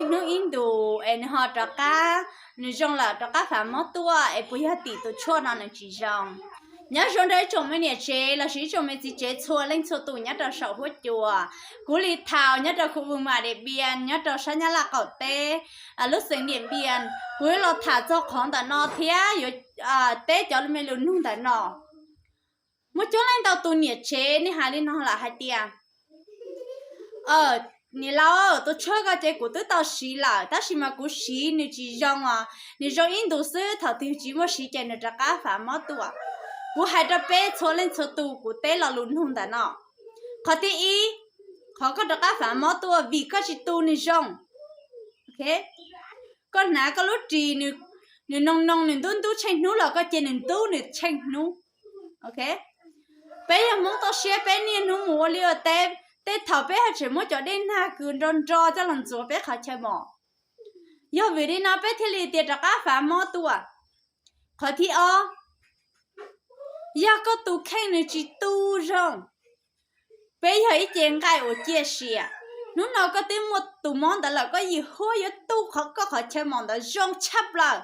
hnub ib ntus es nws ho rov qab, nws zoo lawm rov qab fav mob tuaj es puas yog tim tus tshuaj no nws tsis zoo? Nyob zoo rau ib tsoom me niam tsev lossis ib tsoom me txiv tsev txhua leej txhua tus nyob rau saum huab cua. Kuv Lis Thaus nyob rau khu Vwm Mas Diam Npias nyob rau sab Nyab Laj qaum teb, lub xeev Diam Npias. Kuv yuav los tham txog qhov ntawm no thiab yuav teb cov me lus nug ntawm no. Muaj coob leej ntau tus niam tsev nej hais li no lawm hais tias, niam laus, tus tshuaj ko ces kuv twb tau siv lawm tab sis mas kuv siv nws tsis zoo os, nws zoo ib ntus xwb, thaum twg tsis muaj siv ces nws rov qab fav mob tuaj. Kuv hais rau peb txhua leej txhua tus, kuv teb lo lus nug ntawm no. Qhov thib ib, qhov koj rov qab fav mob tuaj vim koj tsis tu nws zoo. Koj hnav koj lub ris, nws noo noo nws ntub ntub tsheej hnub los koj cia nws ntub nws tsheej hnub. Peb yog Hmoob toj siab, peb niaj hnub mus ua liaj ua teb, tej thaum peb ho tseem muab cov dej nag kws nro nro coj los ntxuav peb qhov chaw mos. Yog vim li no peb thiaj li tias rov qab fav mob tuaj. Qhov thib ob, yog koj tus kheej nws tsis tu zoo, peb yog ib ce nqaij uas ciaj sia. Hnub no koj twb muaj tus mob ntawd lawm, koj yim huab yuav tu qhov koj qhov chaw mos ntawd zoo tshaj plaws.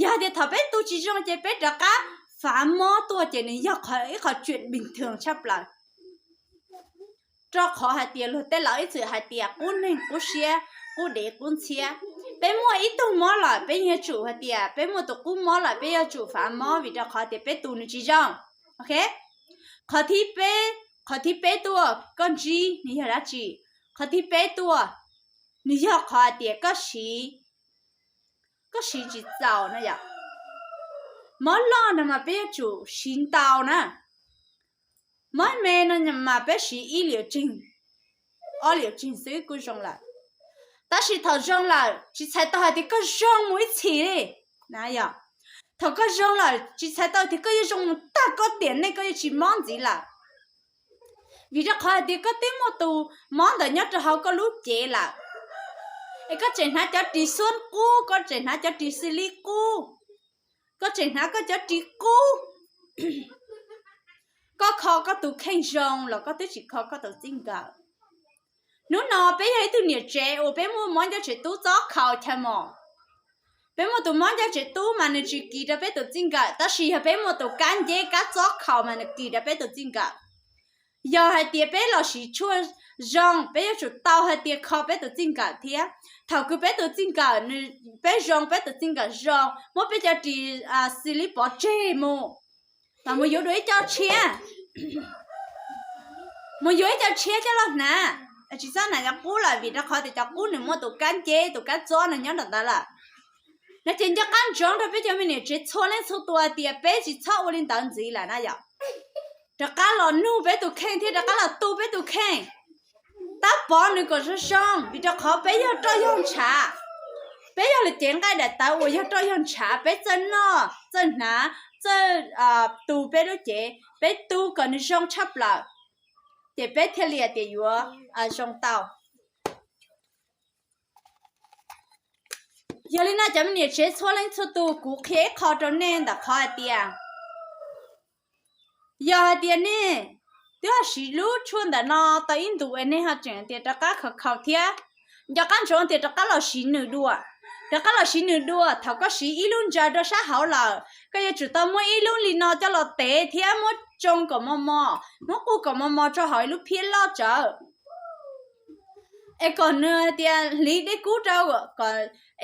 Yog hais tias thaum peb tu tsis zoo ces peb rov qab fav mob tuaj ces nws yog ib qho tsuam npis thoos tshaj plaws. Rau qhov hais tias luag tej laus ib txwm hais tias qub neeg qub siab, qub dev qub ntxhiab. Peb muaj ib tug mob lawm peb yuav tsum hais tias, peb muaj tus qub mob lawm peb yuav tsum fav mob vim rau qhov tias peb tu nws tsis zoo. Qhov thib peb, qhov thib peb tuaj koj ntsib nws yog dab tsi? Qhov thib peb tuaj, nws yog qhov hais tias koj siv, koj siv tsis txaus na yom. Mob loj no mas peb yuav tsum siv ntau na. Mob me no mas peb siv ib liam tseeg, ob liam tseeg xwb kuj zoo lawm. Tab sis thaum zoo lawm tsis txhais tau hais tias koj zoo mus ib txhis li na yom. Thaum koj zoo lawm tsis txhais tau tias koj yuav zoo mus tag koj tiam neej, koj yuav tsis mob ntxiv lawm. Vim rau qhov hais tias koj twb muaj tus mob ntawd nyob rau hauv koj lub cev lawm, es koj tseem hnav cov ris xuab qub, koj tseem hnav cov ris xws li qub, koj tseem hnav koj cov ris qub, koj kho koj tus kheej zoo los koj twb tsis kho koj tus txij nkawm. Hnub no peb yog ib tug niam tsev uas peb muaj mob ncauj tsev tub txob khaus chaw mos. Peb muaj tus mob ncauj tsev tub mas nws tsis kis rau peb tus txij nkawm, tab sis yog peb muaj tus kab nceb kab txob khaus mas nws kis rau peb tus txij nkawm. Yog hais tias peb los siv tshuaj zoo, peb yuav tsum tau hais tias kho peb tus txij nkawm thiab. Thaum kws peb tus txij nkawm, peb zoo peb tus txij nkawm zoo, muab peb cov ris xws li pov tseg mus, mas mus yuav dua ib co tshiab, mus yuav ib co tshiab coj los hnav. Tsis txhob hnav cov qub lawm vim rau qhov tias cov qub nws muaj tus kab nceb tus kab txob no nyob nram ntawd lawm. No ces nco qab ntsoov rau peb cov me niam tsev txhua leej txhua tus hais tias peb tsis txhob ua li ntawd ntxiv lawm na yom. Rov qab los nug peb tus kheej thiab rov qab los tu peb tus kheej, tab pov nws kom zoo zoo vim rau qhov peb yog roj yog ntshav. Peb yog lub cev nqaij daim tawv uas yog roj yog ntshav, peb txawj noj txawj hnav, txawj tu peb lub cev, peb tu kom nws zoo tshaj plaws, ces peb thiaj li tias yuav zoo tau. Yog li no cov me niam tsev txhua leej txhua tus, kuv qhia ib qho rau nej ntawm qhov hais tias, yog hais tias nej twb ho siv lub tshuaj ntawm no tau ib ntus es nej ho tseem tias rov qab khaus khaus thiab, nco qab ntsoov tias rov qab los siv nws dua. Rov qab los siv nws dua, thaum koj siv ib lub ntsaws rau sab hauv lawm, koj yuav tsum tau muab ib lub li no coj los tev thiab muab tsoo kom mos mos, muab qub kom mos mos rau hauv ib lub phiab loj tsawv, es kom nws hais tias hliv dej kub rau,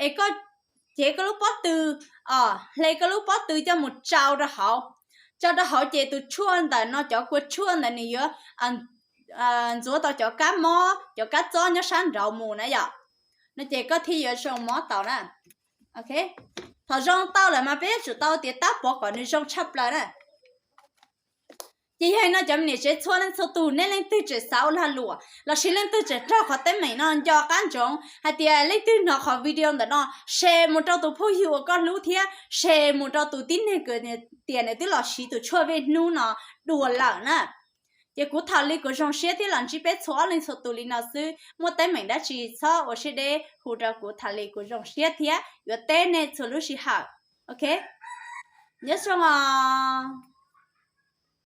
es koj cev koj lub pob tw, hle koj lub pob tw coj mus tsau rau hauv. Tsau rau hauv ces tus tshuaj ntawm no, cov kua tshuaj ntawd nws yuav ntxuav tau cov kab mob cov kab txob nyob sab nraud mus na yom. No ces koj thiaj yuav zoo mob tau na. Thaum zoo tau lawm mas peb yuav tsum tau tias tab pov kom nws zoo tshaj plaws na. Ces yog li no cov me niam tsev txhua leej txhua tus, nej leej twg tseem xav ua lag luam lossis leej twg tseem raug qhov teeb meem no, nco qab ntsoov hais tias leej twg hnov qhov video ntawm no, share mus rau tus phooj ywg uas koj hlub thiab share mus rau tus tib neeg uas tias nws twb los siv tus tshuaj vej hnub no dua lawm na. Ces kuv tham li kuv zoo siab thiab los ntsib peb txhua ob leeg txhua tus li no xwb, muaj teeb meem dab tsi txhob ua siab deb hu rau kuv tham li kuv zoo siab thiab yuav teb nej txhua lub sij hawm. Ok, nyob zoo os.